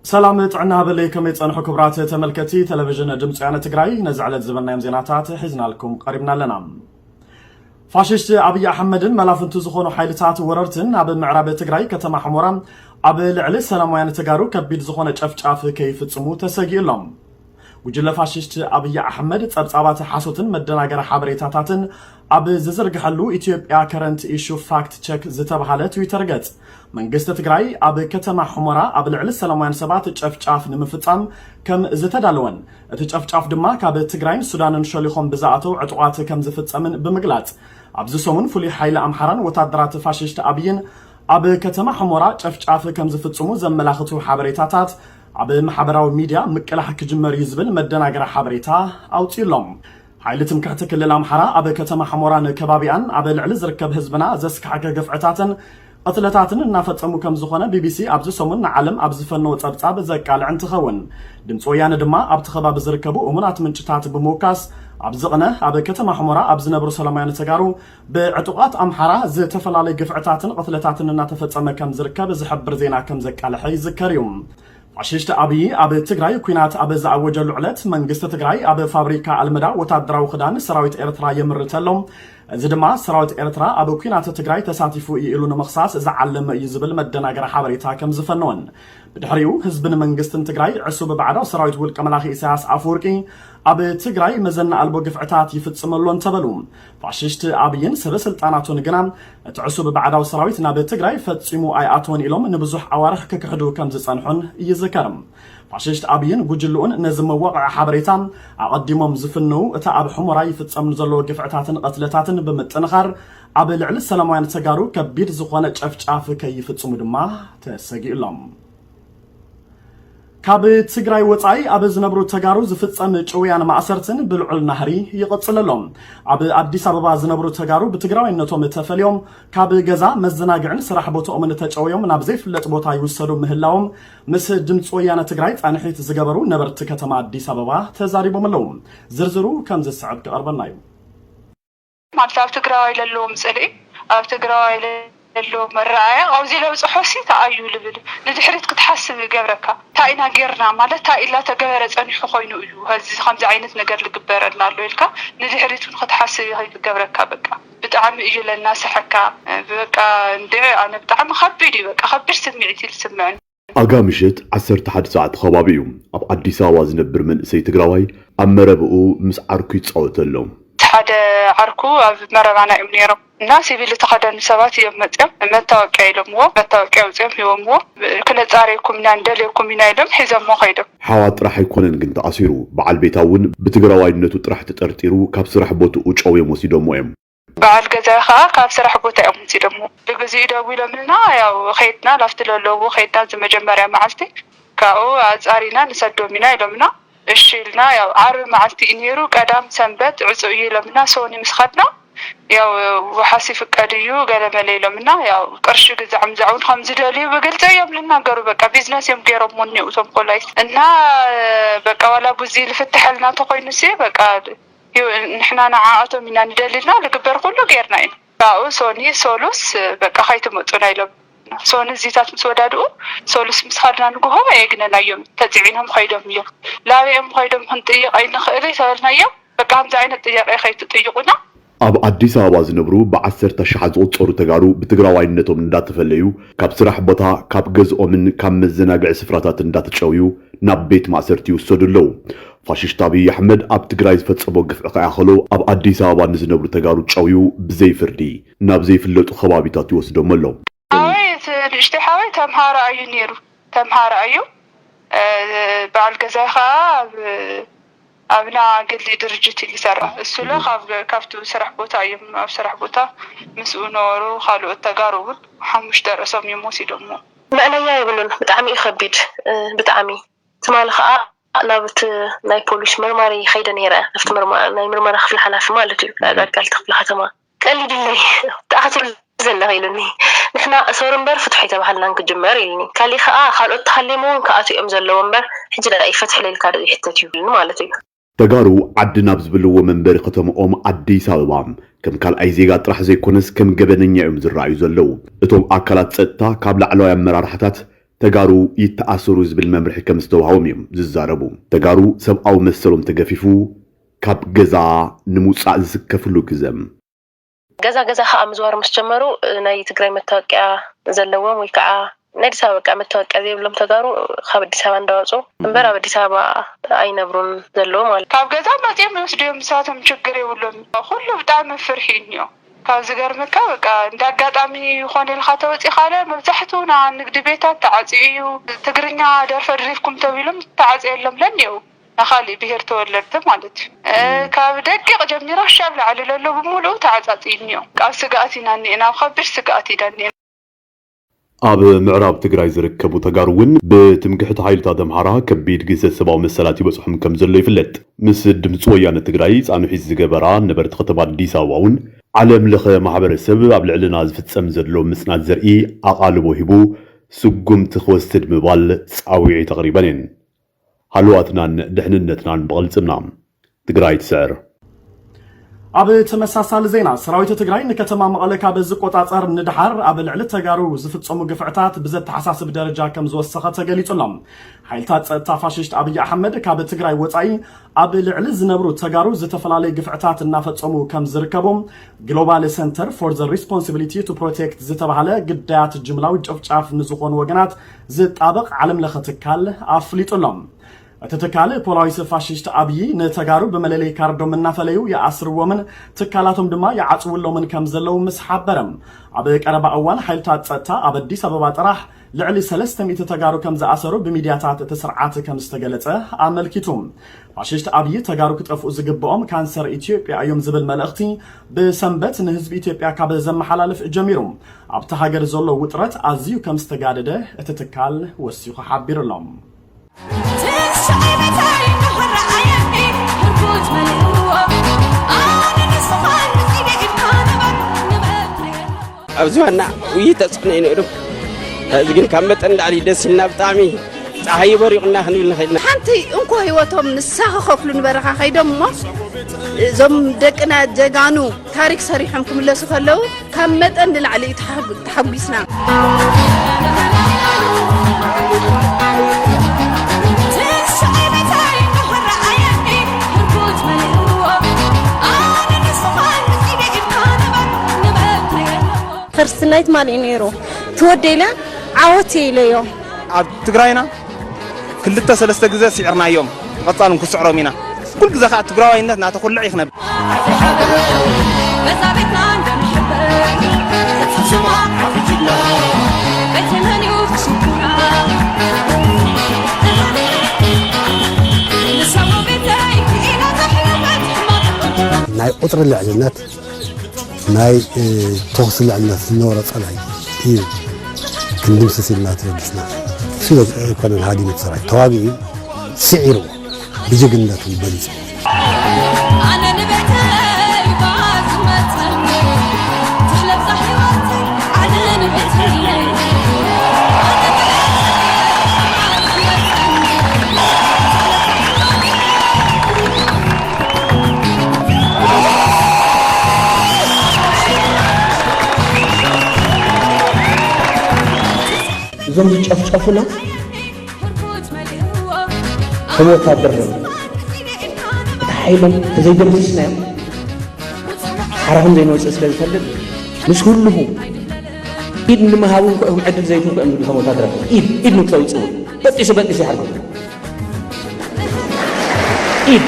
ሰላም ጥዕና በለይ፣ ከመይ ጸንሑ ክቡራት ተመልከቲ ቴሌቪዥን ድምፂ ወያነ ትግራይ? ነዚ ዕለት ዝበልናዮም ዜናታት ሒዝናልኩም ቀሪብና ኣለና። ፋሽስት ኣብይ ኣሕመድን መላፍንቱ ዝኾኑ ሓይልታት ወረርትን ኣብ ምዕራብ ትግራይ ከተማ ሕሞራ ኣብ ልዕሊ ሰላማውያን ተጋሩ ከቢድ ዝኾነ ጨፍጫፍ ከይፍጽሙ ተሰጊኡ ኣሎ። ጉጅለ ፋሽስት ኣብይ ኣሕመድ ጸብጻባት ሓሶትን መደናገሪ ሓበሬታታትን ኣብ ዝዝርግሐሉ ኢትዮጵያ ከረንት ኢሹ ፋክት ቸክ ዝተባህለ ትዊተር ገጽ፣ መንግስቲ ትግራይ ኣብ ከተማ ሑመራ ኣብ ልዕሊ ሰላማውያን ሰባት ጨፍጫፍ ንምፍጻም ከም ዝተዳለወን እቲ ጨፍጫፍ ድማ ካብ ትግራይን ሱዳንን ሸሊኾም ብዝኣተው ዕጡቓት ከም ዝፍጸምን ብምግላጽ፣ ኣብዚ ሰሙን ፍሉይ ሓይሊ ኣምሓራን ወታደራት ፋሽስት ኣብይን ኣብ ከተማ ሑመራ ጨፍጫፍ ከም ዝፍጽሙ ዘመላኽቱ ሓበሬታታት ኣብ ማሕበራዊ ሚድያ ምቅላሕ ክጅመር እዩ ዝብል መደናገሪ ሓበሬታ ኣውፂኡ ኣሎ። ሓይሊ ትምክሕቲ ክልል ኣምሓራ ኣብ ከተማ ሑመራን ከባቢኣን ኣብ ልዕሊ ዝርከብ ህዝብና ዘስካሕከ ግፍዕታትን ቅትለታትን እናፈጸሙ ከም ዝኾነ ቢቢሲ ኣብዚ ሰሙን ንዓለም ኣብ ዝፈነዎ ጸብጻብ ዘቃልዕ እንትኸውን፣ ድምፂ ወያነ ድማ ኣብቲ ከባቢ ዝርከቡ እሙናት ምንጭታት ብምውካስ፣ ኣብ ዝቕነ ኣብ ከተማ ሑመራ ኣብ ዝነብሩ ሰላማውያን ተጋሩ ብዕጡቓት ኣምሓራ ዝተፈላለዩ ግፍዕታትን ቅትለታትን እናተፈጸመ ከም ዝርከብ ዝሕብር ዜና ከም ዘቃልሐ ይዝከር እዩ። ፋሽስት ኣብይ ኣብ ትግራይ ኲናት ኣብ ዝኣወጀሉ ዕለት መንግስቲ ትግራይ ኣብ ፋብሪካ ኣልመዳ ወታደራዊ ክዳን ሰራዊት ኤርትራ የምርት ኣሎ። እዚ ድማ ሰራዊት ኤርትራ ኣብ ኲናት ትግራይ ተሳቲፉ እዩ ኢሉ ንምኽሳስ ዝዓለመ እዩ ዝብል መደናገሪ ሓበሬታ ከም ዝፈነወን፣ ብድሕሪኡ ህዝብን መንግስትን ትግራይ ዕሱብ ባዕዳዊ ሰራዊት ውልቀ መላኺ ኢሳያስ ኣፈወርቂ ኣብ ትግራይ መዘና ኣልቦ ግፍዕታት ይፍጽም ኣሎ እንተበሉ፣ ፋሽስት ኣብይን ሰበ ስልጣናቱን ግና እቲ ዕሱብ ባዕዳዊ ሰራዊት ናብ ትግራይ ፈጺሙ ኣይኣተወን ኢሎም ንብዙሕ ኣዋርሕ ክክሕዱ ከም ዝጸንሑን ይዝከር። ፋሽስት ኣብይን ጉጅልኡን ነዚ መዋቕዒ ሓበሬታ ኣቐዲሞም ዝፍንው፣ እቲ ኣብ ሑመራ ይፍጸም ንዘለዎ ግፍዕታትን ቅትለታትን ብምጥንኻር፣ ኣብ ልዕሊ ሰላማውያን ተጋሩ ከቢድ ዝኾነ ጨፍጫፍ ከይፍጽሙ ድማ ተሰጊኡ ኣሎ። ካብ ትግራይ ወጻኢ ኣብ ዝነብሩ ተጋሩ ዝፍጸም ጭውያን ማእሰርትን ብልዑል ናህሪ ይቕጽል ኣሎ። ኣብ ኣዲስ ኣበባ ዝነብሩ ተጋሩ ብትግራዋይነቶም ተፈልዮም ካብ ገዛ፣ መዘናግዕን ስራሕ ቦታኦምን ተጨውዮም ናብ ዘይፍለጥ ቦታ ይውሰዱ ምህላዎም ምስ ድምፂ ወያነ ትግራይ ጻንሒት ዝገበሩ ነበርቲ ከተማ ኣዲስ ኣበባ ተዛሪቦም ኣለዉ። ዝርዝሩ ከም ዝስዕብ ክቐርበልና እዩ። ማለት ኣብ ትግራዋይ ለለዎም ጽልኢ፣ ኣብ ትግራዋይ ለለዎም መረኣያ፣ ኣብዚ ለብጽሖ ሲ ተኣዩ ልብል ንድሕሪት ክትሓስብ ይገብረካ። እንታይ ኢና ጌርና? ማለት እንታይ ኢላ ተገበረ ጸኒሑ ኮይኑ እዩ እዚ ከምዚ ዓይነት ነገር ልግበረልና ኣሎ ኢልካ ንድሕሪት እውን ክትሓስብ ይገብረካ። በቃ ብጣዕሚ እዩ ለናስሐካ። በቃ እንድዒ ኣነ ብጣዕሚ ከቢድ እዩ። በቃ ከቢድ ስምዒት እዩ ዝስምዐኒ። ኣጋ ምሽት ዓሰርተ ሓደ ሰዓት ከባቢ እዩ። ኣብ ኣዲስ ኣበባ ዝነብር መንእሰይ ትግራዋይ ኣብ መረብኡ ምስ ዓርኩ ይጻወት ኣሎ። ሓደ ዓርኩ ኣብ መረባና እዮም ነይሮም እና ሲቪል ዝተኸደኑ ሰባት እዮም መፅዮም መታወቂያ ኢሎምዎ፣ መታወቂያ ኣውፅኦም ሂቦምዎ። ክነፃርየኩም ኢና ንደልየኩም ኢና ኢሎም ሒዞሞ ከይዶም። ሓዋ ጥራሕ ኣይኮነን ግን ተኣሲሩ፣ በዓል ቤታ እውን ብትግራዋይነቱ ጥራሕ ተጠርጢሩ ካብ ስራሕ ቦትኡ ጨውዮም ወሲዶሞ እዮም። በዓል ገዛይ ከዓ ካብ ስራሕ ቦታ እዮም ወሲዶምዎ። ብግዚኡ ደዊሎምልና ያው ከይድና ላፍቲ ለለዎ ከይድና እዚ መጀመርያ መዓልቲ ካብኡ ኣፃሪና ንሰዶም ኢና ኢሎምና። እሺ ኢልና ያው ዓርቢ መዓልቲ እዩ ነይሩ። ቀዳም ሰንበት ዕፁ እዩ ኢሎምና። ሶኒ ምስ ኸድና ያው ወሓሲ ፍቀድ እዩ ገለመለ ኢሎምና። ያው ቅርሺ ግዛዕ ምዛዕ እውን ከም ዝደልዩ ብግልፂ እዮም ዝናገሩ። በቃ ቢዝነስ እዮም ገይሮም እኒኡ እቶም ኮላይት እና በቃ ዋላ ብዙ ልፍትሐልና ተኮይኑ ሲ በቃ እዩ ንሕና ንዓኣቶም ኢና ንደሊ ኢልና ልግበር ኩሉ ጌርና ኢና። ካብኡ ሶኒ ሶሉስ በቃ ከይትመፁና ኢሎም ሶኒ እዚታት ምስ ወዳድኡ ሶሉስ ምስ ኸድና ንግሆ ኣየግነናዮም ተፂዒኖም ኸይዶም እዮም። ላበኦም ኸይዶም ክንጥይቕ ኣይንኽእል ተበልናዮም። በቃ ከምዚ ዓይነት ጥያቄ ከይትጥይቁና። ኣብ ኣዲስ ኣበባ ዝነብሩ ብዓሰርተ ኣሽሓት ዝቑጸሩ ተጋሩ ብትግራዋይነቶም እንዳተፈለዩ ካብ ስራሕ ቦታ ካብ ገዝኦምን ካብ መዘናግዒ ስፍራታት እንዳተጨውዩ ናብ ቤት ማእሰርቲ ይውሰዱ ኣለዉ። ፋሽስት ኣብይ ኣሕመድ ኣብ ትግራይ ዝፈጸሞ ግፍዒ ከይኣኸሎ ኣብ ኣዲስ ኣበባ ንዝነብሩ ተጋሩ ጨውዩ ብዘይ ፍርዲ ናብ ዘይፍለጡ ከባቢታት ይወስዶም ኣሎ። ሓወይ እቲ ንእሽተይ ሓወይ ተምሃሮ ኣዩ ነይሩ ተምሃሮ ኣዩ በዓል ገዛይ ከዓ ኣብ ኣብና ግሊ ድርጅት እዩ ዝሰርሕ እሱለ ካብቱ ስራሕ ቦታ እዮም ኣብ ስራሕ ቦታ ምስኡ ነበሩ ካልኦት ተጋሩ እውን ሓሙሽተ ርእሶም እዮም ወሲዶሞ። መእለያ የብሉን። ብጣዕሚ እዩ ከቢድ። ብጣዕሚ ትማሊ ከዓ ናብ እቲ ናይ ፖሊስ መርማሪ ከይደ ነይረ ኣብቲ ናይ ምርመራ ክፍሊ ሓላፊ ማለት እዩ ናይ ኣቃቂ ክፍሊ ከተማ ቀሊድለይ ተኣኽትሉ ዘለኺ ኢሉኒ። ንሕና እሰሩ እምበር ፍትሑ ኣይተባሃልናን ክጅመር ኢሉኒ። ካሊእ ከዓ ካልኦት ተሃልዮም እውን ክኣትዉ እዮም ዘለዎ እምበር ሕጂ ደኣ ይፈትሕለይ ኢልካ ዶ ይሕተት እዩ ኢሉኒ ማለት እዩ። ተጋሩ ዓዲ ናብ ዝብልዎ መንበሪ ከተምኦም ኣዲስ ኣበባ ከም ካልኣይ ዜጋ ጥራሕ ዘይኮነስ ከም ገበነኛ እዮም ዝረኣዩ ዘለዉ። እቶም ኣካላት ጸጥታ ካብ ላዕለዋይ ኣመራርሓታት ተጋሩ ይተኣሰሩ ዝብል መምርሒ ከም ዝተዋህቦም እዮም ዝዛረቡ። ተጋሩ ሰብኣዊ መሰሎም ተገፊፉ ካብ ገዛ ንምውፃእ ዝስከፍሉ ግዘ። ገዛ ገዛ ከዓ ምዝዋር ምስ ጀመሩ፣ ናይ ትግራይ መታወቂያ ዘለዎም ወይ ከዓ ናይ ኣዲስ ኣበባ በቃ መታወቂያ ዘይብሎም ተጋሩ ካብ ኣዲስ ኣበባ እንዳወፁ እምበር ኣብ ኣዲስ ኣበባ ኣይነብሩን ዘለዉ ማለት እዩ። ካብ ገዛ መፅኦም ይወስድዮም፣ ንሳቶም ችግር የብሎም። ኩሉ ብጣዕሚ ፍርሒ እዩ እኒኦ። ካብ ዝገርመካ በቃ እንደ ኣጋጣሚ ይኾን ኢልካ ተወፂኻለ መብዛሕትኡ ና ንግዲ ቤታት ተዓፂኡ እዩ። ትግርኛ ደርፈ ድሪፍኩም ተቢሎም ተዓፂ የሎም ለኒው ናይ ካሊእ ብሄር ተወለድቲ ማለት እዩ። ካብ ደቂቕ ጀሚራ ክሻብ ላዕሊ ለሎ ብምሉኡ ተዓፃፂ እኒኦ። ኣብ ስግኣት ኢና እኒኤና፣ ኣብ ከቢድ ስግኣት ኢና እኒኤና። ኣብ ምዕራብ ትግራይ ዝርከቡ ተጋሩ እውን ብትምክሕቲ ሓይልታት ኣምሓራ ከቢድ ግህሰት ሰብኣዊ መሰላት ይበፅሖም ከም ዘሎ ይፍለጥ። ምስ ድምፂ ወያነ ትግራይ ፃንሒት ዝገበራ ነበርቲ ከተማ ኣዲስ ኣበባ እውን ዓለም ለኸ ማሕበረሰብ ኣብ ልዕልና ዝፍፀም ዘሎ ምፅናት ዘርኢ ኣቓልቦ ሂቡ ስጉምቲ ክወስድ ምባል ፃውዒት ኣቕሪበን እየን። ሃለዋትናን ድሕንነትናን ብቕልፅምና። ትግራይ ትስዕር። ኣብ ተመሳሳሊ ዜና ሰራዊት ትግራይ ንከተማ መቐለ ካብ ዝቆፃፀር ንድሓር ኣብ ልዕሊ ተጋሩ ዝፍፀሙ ግፍዕታት ብዘተሓሳስብ ደረጃ ከም ዝወሰኸ ተገሊፁ ኣሎ። ሓይልታት ፀጥታ ፋሽስት ኣብይ ኣሕመድ ካብ ትግራይ ወፃኢ ኣብ ልዕሊ ዝነብሩ ተጋሩ ዝተፈላለዩ ግፍዕታት እናፈፀሙ ከም ዝርከቡ ግሎባል ሰንተር ፎር ዘ ሪስፖንሲቢሊቲ ቱ ፕሮቴክት ዝተባሃለ ግዳያት ጅምላዊ ጨፍጫፍ ንዝኾኑ ወገናት ዝጣበቕ ዓለም ለኸ ትካል ኣፍሊጡ ኣሎ። እቲ ትካል ፖላዊስ ፋሽስት ኣብዪ ንተጋሩ ብመለለይ ካርዶም እናፈለዩ ይኣስርዎምን ትካላቶም ድማ ይዓፅውሎምን ከም ዘለዉ ምስ ሓበረ፣ ኣብ ቀረባ እዋን ሓይልታት ፀጥታ ኣብ ኣዲስ ኣበባ ጥራሕ ልዕሊ ሰለስተ ሚእቲ ተጋሩ ከም ዝኣሰሩ ብሚድያታት እቲ ስርዓት ከም ዝተገለፀ ኣመልኪቱ። ፋሽስት ኣብዪ ተጋሩ ክጠፍኡ ዝግብኦም ካንሰር ኢትዮጵያ እዮም ዝብል መልእኽቲ ብሰንበት ንህዝቢ ኢትዮጵያ ካብ ዘመሓላልፍ ጀሚሩ ኣብቲ ሃገር ዘሎ ውጥረት ኣዝዩ ከም ዝተጋደደ እቲ ትካል ወሲኹ ሓቢሩ ኣሎ። ኣብዚ ዋና ውይይት ተፅዕኖ እዩ ነይሩ። እዚ ግን ካብ መጠን ላዕሊ ደስ ኢልና ብጣዕሚ ፀሓይ በሪቑና ክንብል ንኽእል ኢና። ሓንቲ እንኮ ህይወቶም ንሳ ክኸፍሉ ንበረኻ ከይዶም እሞ እዞም ደቅና ጀጋኑ ታሪክ ሰሪሖም ክምለሱ ከለዉ ካብ መጠን ንላዕሊ እዩ ተሓጉ- ተሓጒስና። ክርስትናይ ትማሊ እዩ ነይሩ። ትወደ ኢለ ዓወት እየ ኢለዮ። ኣብ ትግራይና ክልተ ሰለስተ ግዘ ስዒርናዮም፣ ብቐፃል እውን ክስዕሮም ኢና። ኩሉ ግዘ ከዓ ትግራዋይነት እናተኹልዕ እዩ ክነብር። ናይ ቁፅሪ ልዕልነት ናይ ተኹሲ ልዕልነት ዝነበሮ ፀላኢ እዩ ክንድምስስ ኢልና ተበጊስና። እሱ ኣይኮነን ሃዲሙ እቲ ሰራዊት ተዋጊኡ ስዒሩ ብጅግንነቱ በሊፁ። እዞም ዝጨፍጨፉና ከም ወታደር እዮም። እቲ ሓይሎም ተዘይደምሲስናዮም ሓራኹም ዘይንወፅእ ስለ ዝፈልጥ ምስ ህልኹ ኢድ ንምሃቡ እንኳ እዮም ዕድል ዘይትንኩ እዮም ዝብሉ ከም ወታደራት ኢድ ኢድ ንክተውፅኡ በጢሱ በጢሱ ይሓርጎም። ኢድ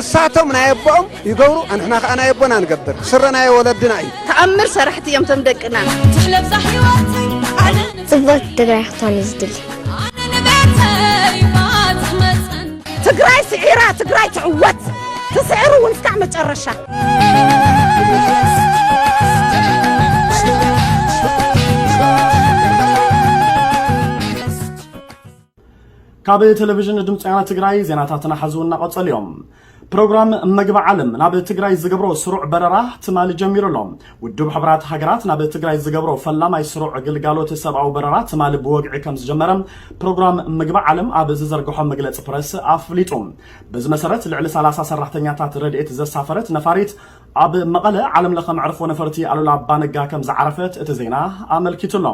እሳቶም ናይ ኣቦኦም ይገብሩ፣ ኣንሕና ከኣ ናይ ኣቦና ንገብር። ስረ ናይ ወለድና እዩ። ተኣምር ሰራሕቲ እዮም ቶም ደቅና። ትሕለብዛ ህይወተይ ዓለም ጽብቕቲ ትግራይ ክትኮን እዩ ዝድሊ። ኣነ ንቤተይ ባጽዕ መጸን ትግራይ ስዒራ ትግራይ ትዕወት። ትስዕር እውን እስካዕ መጨረሻ። ካብ ቴሌቪዥን ድምፂ ወያነ ትግራይ ዜናታትና ሓዚ እናቐጸሉ እዮም። ፕሮግራም መግቢ ዓለም ናብ ትግራይ ዝገብሮ ስሩዕ በረራ ትማሊ ጀሚሩ ኣሎ። ውድብ ሕቡራት ሃገራት ናብ ትግራይ ዝገብሮ ፈላማይ ስሩዕ ግልጋሎት ሰብኣዊ በረራ ትማሊ ብወግዒ ከም ዝጀመረ ፕሮግራም መግቢ ዓለም ኣብ ዝዘርግሖ መግለፂ ፕረስ ኣፍሊጡ። በዚ መሰረት ልዕሊ ሰላሳ ሰራሕተኛታት ረድኤት ዘሳፈረት ነፋሪት ኣብ መቐለ ዓለም ለኸ መዕርፎ ነፈርቲ ኣሉላ ኣባነጋ ከም ዝዓረፈት እቲ ዜና ኣመልኪቱ ኣሎ።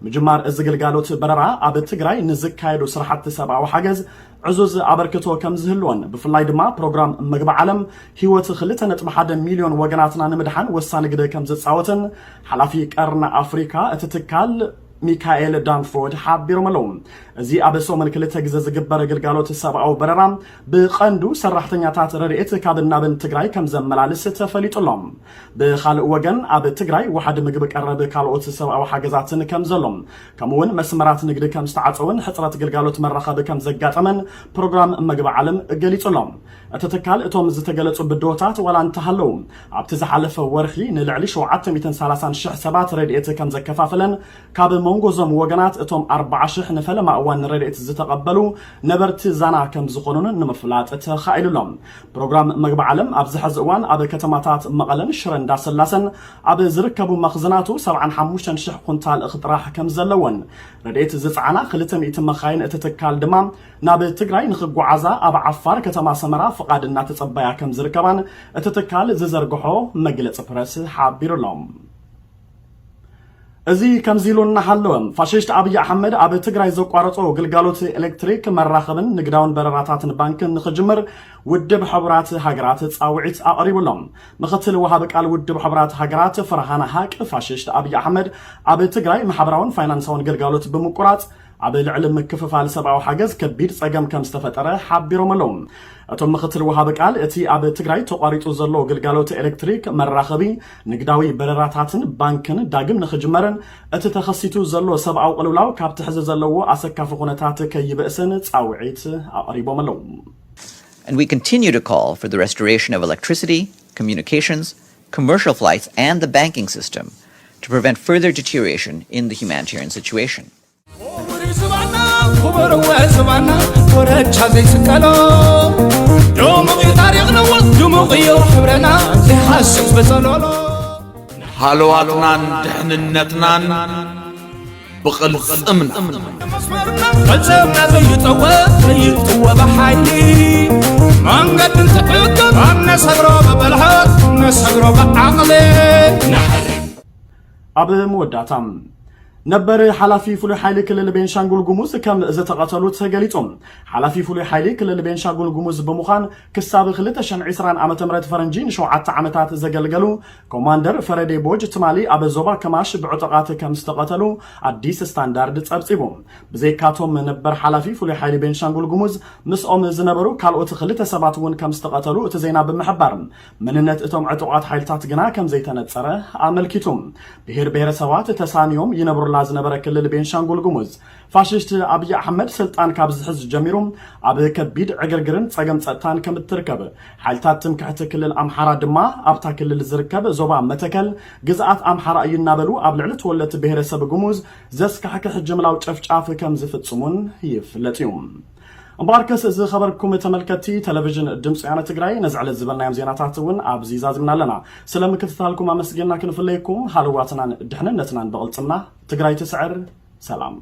ምጅማር እዚ ግልጋሎት በረራ ኣብ ትግራይ ንዝካየዱ ስራሕቲ ሰብኣዊ ሓገዝ ዕዙዝ ኣበርክቶ ከም ዝህልዎን ብፍላይ ድማ ፕሮግራም መግቢ ዓለም ህይወት ክልተ ነጥቢ ሓደ ሚልዮን ወገናትና ንምድሓን ወሳኒ ግደ ከም ዝፃወትን ሓላፊ ቀርኒ ኣፍሪካ እቲ ትካል ሚካኤል ዳንፎርድ ሓቢሮም ኣለዉ። እዚ ኣብ ሰሙን ክልተ ግዜ ዝግበር ግልጋሎት ሰብኣዊ በረራ ብቐንዱ ሰራሕተኛታት ረድኤት ካብን ናብን ትግራይ ከም ዘመላልስ ተፈሊጡ ኣሎ። ብኻልእ ወገን ኣብ ትግራይ ወሓዲ ምግቢ ቀረብ ካልኦት ሰብኣዊ ሓገዛትን ከም ዘሎ ከምኡ እውን መስመራት ንግዲ ከም ዝተዓፀውን ሕፅረት ግልጋሎት መራኸቢ ከም ዘጋጠመን ፕሮግራም መግቢ ዓለም ገሊጹ ኣሎ። እቲ ትካል እቶም ዝተገለጹ ብድሆታት ዋላ እንተሃለዉ ኣብቲ ዝሓለፈ ወርሒ ንልዕሊ ሸውዓተ ሚእትን ሰላሳን ሽሕ ሰባት ረድኤት ከም ዘከፋፈለን ካብ መንጎ እዞም ወገናት እቶም ኣርባዓ ሽሕ ንፈለማ እዋን ንረድኤት ዝተቐበሉ ነበርቲ ዛና ከም ዝኾኑን ንምፍላጥ ተኻኢሉ ኣሎ። ፕሮግራም መግቢ ዓለም ኣብዚ ሕዚ እዋን ኣብ ከተማታት መቐለን ሽረ እንዳሰላሰን ኣብ ዝርከቡ መኽዝናቱ ሰብዓን ሓሙሽተን ሽሕ ኩንታል እኽሊ ጥራሕ ከም ዘለዎን ረድኤት ዝፀዓና ክልተ ሚእቲ መኻይን እቲ ትካል ድማ ናብ ትግራይ ንኽጓዓዛ ኣብ ዓፋር ከተማ ሰመራ ፍቓድ እናተፀበያ ከም ዝርከባን እቲ ትካል ዝዘርግሖ መግለፂ ፕረስ ሓቢሩ ኣሎ። እዚ ከምዚ ኢሉ እናሃለወ ፋሽስት ኣብይ ኣሕመድ ኣብ ትግራይ ዘቋረጾ ግልጋሎት ኤሌክትሪክ መራኸብን ንግዳውን በረራታትን ባንክን ንኽጅምር ውድብ ሕቡራት ሃገራት ጻውዒት ኣቕሪቡ ኣሎ። ምኽትል ወሃቢ ቃል ውድብ ሕቡራት ሃገራት ፈርሃን ሃቅ ፋሽስት ኣብይ ኣሕመድ ኣብ ትግራይ ማሕበራውን ፋይናንሳውን ግልጋሎት ብምቁራጽ ኣብ ልዕሊ ምክፍፋል ሰብኣዊ ሓገዝ ከቢድ ጸገም ከም ዝተፈጠረ ሓቢሮም ኣለዉ። እቶም ምኽትል ወሃቢ ቃል እቲ ኣብ ትግራይ ተቋሪጹ ዘሎ ግልጋሎት ኤሌክትሪክ መራኸቢ ንግዳዊ በረራታትን ባንክን ዳግም ንኽጅመርን እቲ ተኸሲቱ ዘሎ ሰብኣዊ ቅልውላው ካብቲ ሕዚ ዘለዎ ኣሰካፊ ኩነታት ከይብእስን ጻውዒት ኣቕሪቦም ኣለዉ። And we continue to call for the restoration of electricity, communications, commercial flights, and the banking system to prevent further deterioration in the humanitarian situation. ክቡር ዝባና ክቡር ወዝባና ወረቻ ዘይስቀሎ ድሙቕ እዩ ታሪኽና ድሙቕ እዩ ሕብረና ዘይሓስብ በጸሎሎ ሃለዋትናን ድሕንነትናን ብቕልጽምና መስመርና ቀልዘብና ዘይጠወ ዘይጥወ ብሓይሊ መንገድን ትዕቅብ ኣነሰግሮ ብብልሃት ነሰግሮ ብዓቕሊ ኣብ መወዳእታ ነበር ሓላፊ ፍሉይ ሓይሊ ክልል ቤንሻንጉል ጉሙዝ ከም ዝተቐተሉ ተገሊጹ። ሓላፊ ፍሉይ ሓይሊ ክልል ቤንሻንጉል ጉሙዝ ብምዃን ክሳብ ክልተ ሽሕን ዕስራን ዓመተ ምህረት ፈረንጂ ንሸውዓተ ዓመታት ዘገልገሉ ኮማንደር ፈረዴ ቦጅ ትማሊ ኣብ ዞባ ከማሽ ብዕጡቓት ከም ዝተቐተሉ ኣዲስ ስታንዳርድ ጸብጺቡ። ብዘይካቶም ነበር ሓላፊ ፍሉይ ሓይሊ ቤንሻንጉል ጉሙዝ ምስኦም ዝነበሩ ካልኦት ክልተ ሰባት እውን ከም ዝተቐተሉ እቲ ዜና ብምሕባር መንነት እቶም ዕጡቓት ሓይልታት ግና ከም ዘይተነጸረ ኣመልኪቱ። ብሄር ብሄረሰባት ተሳንዮም ይነብሩላ ዝነበረ ክልል ቤንሻንጉል ጉሙዝ ፋሽስት ኣብይ ኣሕመድ ስልጣን ካብ ዝሕዝ ጀሚሩ ኣብ ከቢድ ዕግርግርን ጸገም ጸጥታን ከም እትርከብ፣ ሓይልታት ትምክሕቲ ክልል ኣምሓራ ድማ ኣብታ ክልል ዝርከብ ዞባ መተከል ግዝኣት ኣምሓራ እዩ እናበሉ ኣብ ልዕሊ ተወለድቲ ብሄረሰብ ጉሙዝ ዘስካሕክሕ ጅምላዊ ጨፍጫፍ ከም ዝፍጽሙን ይፍለጥ እዩ። እምበኣርከስ ዝኸበርኩም ተመልከትቲ ቴሌቪዥን ድምፂ ወያነ ትግራይ ነዚ ዕለት ዝበልናዮም ዜናታት እውን ኣብዚ ዛዚምና ኣለና። ስለ ምክትታልኩም ኣመስጊና ክንፍለየኩም ሃለዋትናን ድሕንነትናን ብቕልፅምና ትግራይ ትስዕር። ሰላም።